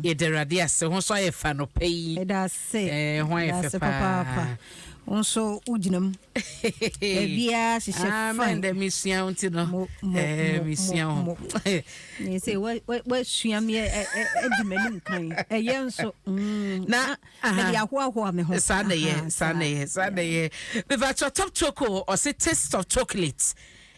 Yɛda Awurade ase, ho nso ayɛ fa nɔpɛ yi. Ɛda ase. Ho ayɛ Ɛda fɛ ase paa. Papaapa. Wo nso wogyina mu. Baabiara hyehyɛ Ah, fine. mɛn dɛ mesua wo nti no. Mo, mo, mo, Mesua mo, wo. mo. Sɛ woasua me adi m'anim kan. Ɛyɛ nso. Na, Mede ahoahoa me ho. Saa na yɛ, saa na yɛ, saa na yɛ. Mevatɔ Top Choco, ɔse taste of chocolate.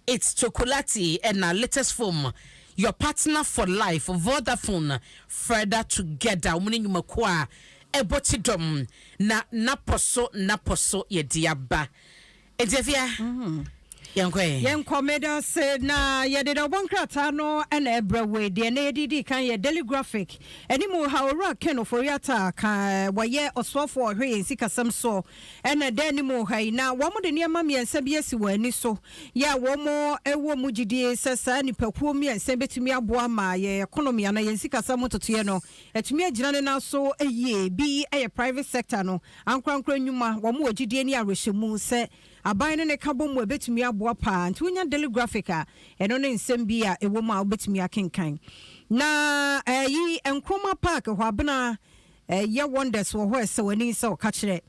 It's chocolate ɛna latest foam. Your partner for life, Vodafone, further together. Wɔn ne nnwumakuo a ɛbɔ ti dɔm na napɔ so napɔ so yɛde aba. Enti Afia, yɛnkɔ yɛ. Yɛnkɔ, meda se na yɛde dɛ ɔbɔ nkrataa no ɛna ɛbrɛ wei deɛ na yɛdidi kan yɛ Daily Graphic anim ha. Owura Ken Ofori-Atta ka wɔyɛ ɔsoafoɔ a ɔhwɛ yɛn sikasɛm so ɛna da anim ha yi, na wɔn de nneɛma mmiɛnsa bi asi wɔn ani so yɛ a wɔn ɛwɔ mu gyidie sɛ saa nipakuo mmiɛnsa bɛtumi aboa ma yɛ economy anaa yɛn sikasɛm ntotoeɛ no ɛtumi agyina ne nan so yie. Bi yɛ private sector no, ankorankora nnwuma. Wɔn wɔ gyidie ne awerɛhyɛmu sɛ aban no ne ka bɔ mu a ɛbɛtumi aboa paa. Nti wonya Daily Graphic a, ɛno ne nsɛm bi a ɛwɔ mu a wobɛtumi akenkan. Na ɛyi Nkroma Park hɔ abena ɛyɛ wonders wɔ hɔ, ɛsɛ w'ani sɛ ɔka kyerɛ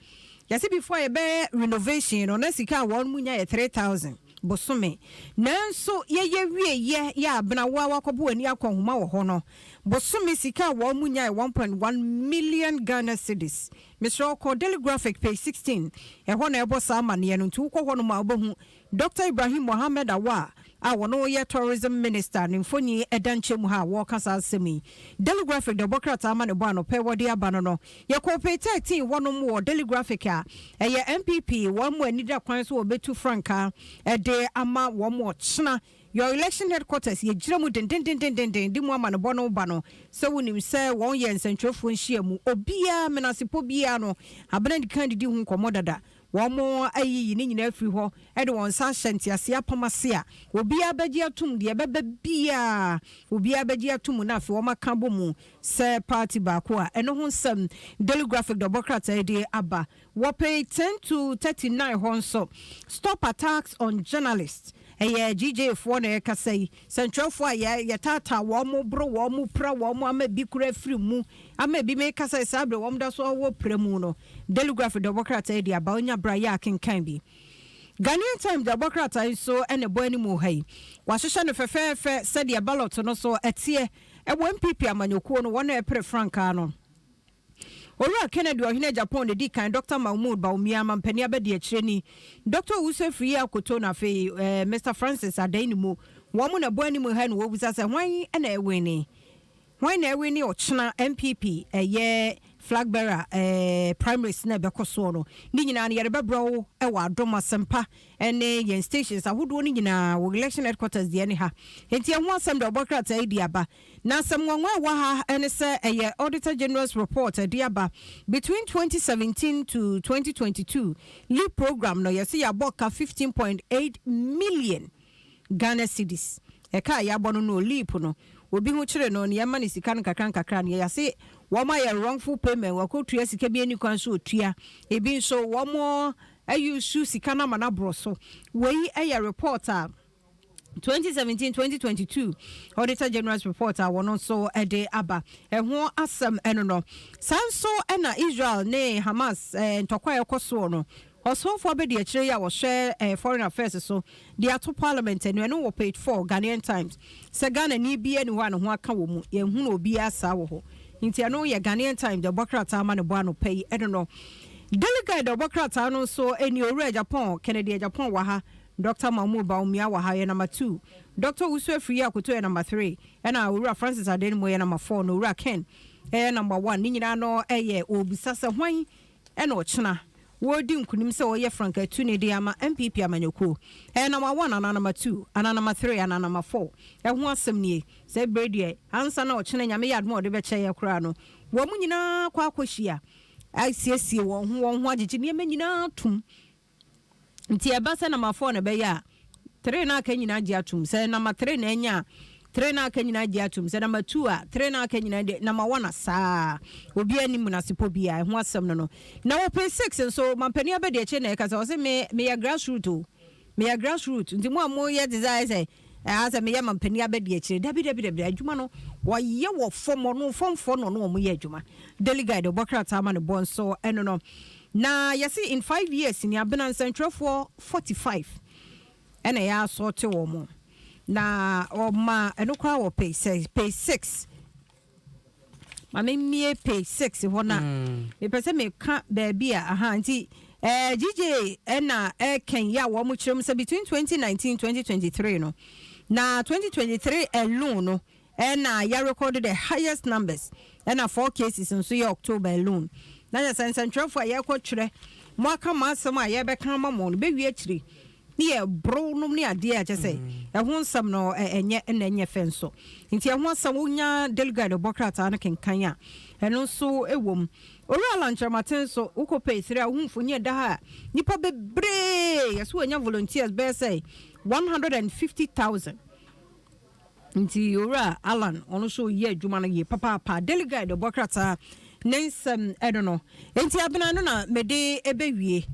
yɛsɛ before yɛbɛyɛ renovation no, na sika a wɔn mu nya yɛ 3,000 bosome, nanso yɛyɛ wie yɛ yɛ abena wo a wakɔbɔ w'ani akɔ nhoma wɔ hɔ no, bosome sika a wɔn mu nya yɛ 1.1 million Ghana cedis. Mesrɛ, ɔkɔ Daily Graphic page 16, ɛhɔ na ɛbɔ saa amanneɛ no. Nti wokɔ hɔ nom a, wobɛhu Dr Ibrahim Mohammed Awa a wɔno yɛ tourism minister ne mfoni ɛda nkyɛn mu ha a wɔreka saa asɛm yi. Daily Graphic de ɔbɔ krataa ma ne bɔ anɔpɛ wɔde aba no. Yɛkɔ page 13 hɔnom wɔ Daily Graphic a, ɛyɛ NPP wɔn mu ani da kwan so wɔbɛtu frankaa ɛde ama wɔn ɔkyena. Your election headquarters yɛgyina mu dendendendenden de mu ama ne bɔ no ba no sɛ wonim sɛ wɔn yɛ nsɛntwerɛfoɔ nhyia mu. Obiara menasepɔ biara no abena di kan didi ho nkɔmmɔ dada. Wɔn mo ayiyi ne nyinaa firi hɔ ɛde wɔn nsa ahyɛ nteaseɛ apam ase a obiara bɛgye atum deɛ ɛbɛba biara, obiara bɛgye atum, na afei wɔn aka bɔ mu sɛ party baako a ɛno ho nsɛm Daily Graphic dɔbɔ krataa yi de aba. Wɔ page 10 to 39 hɔ nso, "Stop attacks on journalists", ɛyɛ GJA foɔ na ɛkasa yi. Sɛntwerɛfoɔ a yɛtaataa wɔn mo, boro wɔn mo, pira wɔn mo, ama bi kura firi mu, ama bi mekasa yi saa abere wɔn da so wɔ pira mu no, Daily Graphic dɔbɔ krataa yi de aba. Onya bra yɛ akenkan bi. Ghanaian Times dɔbɔ krataa yi nso ɛna ɛbɔ anim ha yi. Wahyehyɛ no fɛfɛɛfɛ sɛdeɛ ballot no so ɛteɛ ɛwɔ NPP amanyɔkuo no wɔn a ɛpere frankaa no. Owura Kennedy Ohene Agyapong ne di kan, Dr Mahmood Bawumia mampanin abɛdi akyire ni Dr Owusu Afriyie Akoto, na afei Mr Francis Addai-Nimoh. Wɔn mo na ɛbɔ anim ha na wɔbisa sɛ hwan na ɛwin, hwan na ɛwin ɔkyena NPP ɛyɛ flag bearer primaries na ɛbɛkɔ soɔ no. Ne nyinaa no yɛde bɛbrɛ wo ɛwɔ Adom, Asɛmpa ɛne yɛn stations ahodoɔ no nyinaa wɔ election headquarters deɛ ne ha. Nti ɛho asɛm deɛ ɔbɔ krataa yi di aba. Na asɛm nwanwa ɛwɔ ha ɛne sɛ ɛyɛ Auditor General's report ɛde aba between 2017 to 2022 LEAP program no, yɛsɛ yɛabɔ ka 15.8 million Ghana cedis. Ɛka a yɛabɔ no, LEAP no, obi ho kyerɛ no ne yɛma no sika no nkakra nkakra no, yɛyɛse wɔn ayɛ wrongful payment, wɔkɔtua sika bi ani kwan so otua, ebi nso wɔn ayi su sika no ama no aborɔ so. Wei ɛyɛ report a 2017-2022 Auditor General's report a wɔn nso de aba, ɛho asɛm ɛno no. Saa nso ɛna Israel ne Hamas ntɔkwa a ɛkɔ soɔ no, ɔsomfoɔ bɛdi akyire yi a wɔhwɛ foreign affairs so de ato parliament ɛno. Ɛno wɔ page 4 Ghanaian Times sɛ Ghana ni bi ani hɔ a ne ho aka wɔ mu, yɛnhunu obiara saa wɔ hɔ. Nti ɛno yɛ Ghanaian Times de ɛbɔ krataa ma ne bɔ anɔpa yi ɛno no. Daily Guide ɛbɔ krataa no nso ɛni Owura Agyapong, Kennedy Agyapong wɔ ha, Dr Mahmood Bawumia wɔ ha yɛ number 2, Dr Owusu Afriyie Akoto yɛ number 3, ɛna Owura Francis Addai-Nimoh yɛ number 4, na Owura Ken ɛyɛ number 1. Ne nyinaa no ɛyɛ obisa sɛ hwan ɛna ɔkyena wɔredi nkunim sɛ wɔyɛ frankatu ne de ama NPP amanyɔkuo, ɛyɛ number 1 anaa number 2 anaa number 3 anaa number 4? Ɛho asɛm nie. Sɛ ebere deɛ ansa na ɔkyena Nyame yɛ adom a ɔde bɛkyɛ yɛ koraa no, wɔn mu nyinaa kɔ akɔhyia asiesie wɔn ho, wɔn ho agyegye nneɛma nyinaa tum. Nti ɛba sɛ number 4 na ɛbɛyɛ a, 3 na aka nyinaa gye atum sɛ number 3 na ɛnya a, 3 na aka nyinaa gye atum sɛ number 2 a, 3 na aka nyinaa de number 1 a saa obi anim na sepɔ bi a ɛho asɛm no. Na wɔ 6 nso, mampanin abɛdi akyire na ɛka sɛ ɔsɛ me meyɛ grassroot o, meyɛ grassroot. Nti mo a moyɛ te sɛ ayɛ sɛ Ɛha sɛ meyɛ mampanin abɛdi akyire. Dabi, dabi, dabi, adwuma no wɔyɛ wɔ fam, ɔno famfoɔ na ɔno wɔn yɛ adwuma. Daily Guide ɔbɔ krataa ma ne bɔ nso ɛno no. Na yɛsi in 5 years ni abena nsɛntwerɛfoɔ 45 ɛna ɛyɛ asɔɔte wɔn, na ɔma ɛno koraa wɔ page sɛ page 6. Maame, mmie page 6 hɔ na mepɛ sɛ meka baabi a aha nti GJ ɛna ɛkɛn yi a wɔn kyerɛ mu sɛ between 2019 2023 no, na 2023 alone no ɛna yɛ record the highest numbers, ɛna four cases nso yɛ October alone. Na yɛ sɛ nsɛntwerɛfoɔ a yɛrekɔ twerɛ mo aka mo asɛm a yɛbɛka ama mo no bɛwie akyire ne yɛ boro nom ne adeɛ a kyɛ sɛ ɛho nsɛm no ɛnyɛ ɛna ɛnyɛ fɛ nso. Nti ɛho asɛm wonya Daily Guide bɔ krataa no kenkan a, ɛno nso ɛwɔ mu. Owura Alan Kyerɛmaten nso, wokɔ page 3 a, wohu mfonyin da ha a nipa bebree yɛsɛ wɔnya volunteers bɛyɛ sɛ 150,000. Nti Owura Alan ɔno nso yɛ adwuma no yie papaapa. Daily Guide bɔ krataa ne nsɛm ɛno no. Nti abena no na mede ɛbɛwie.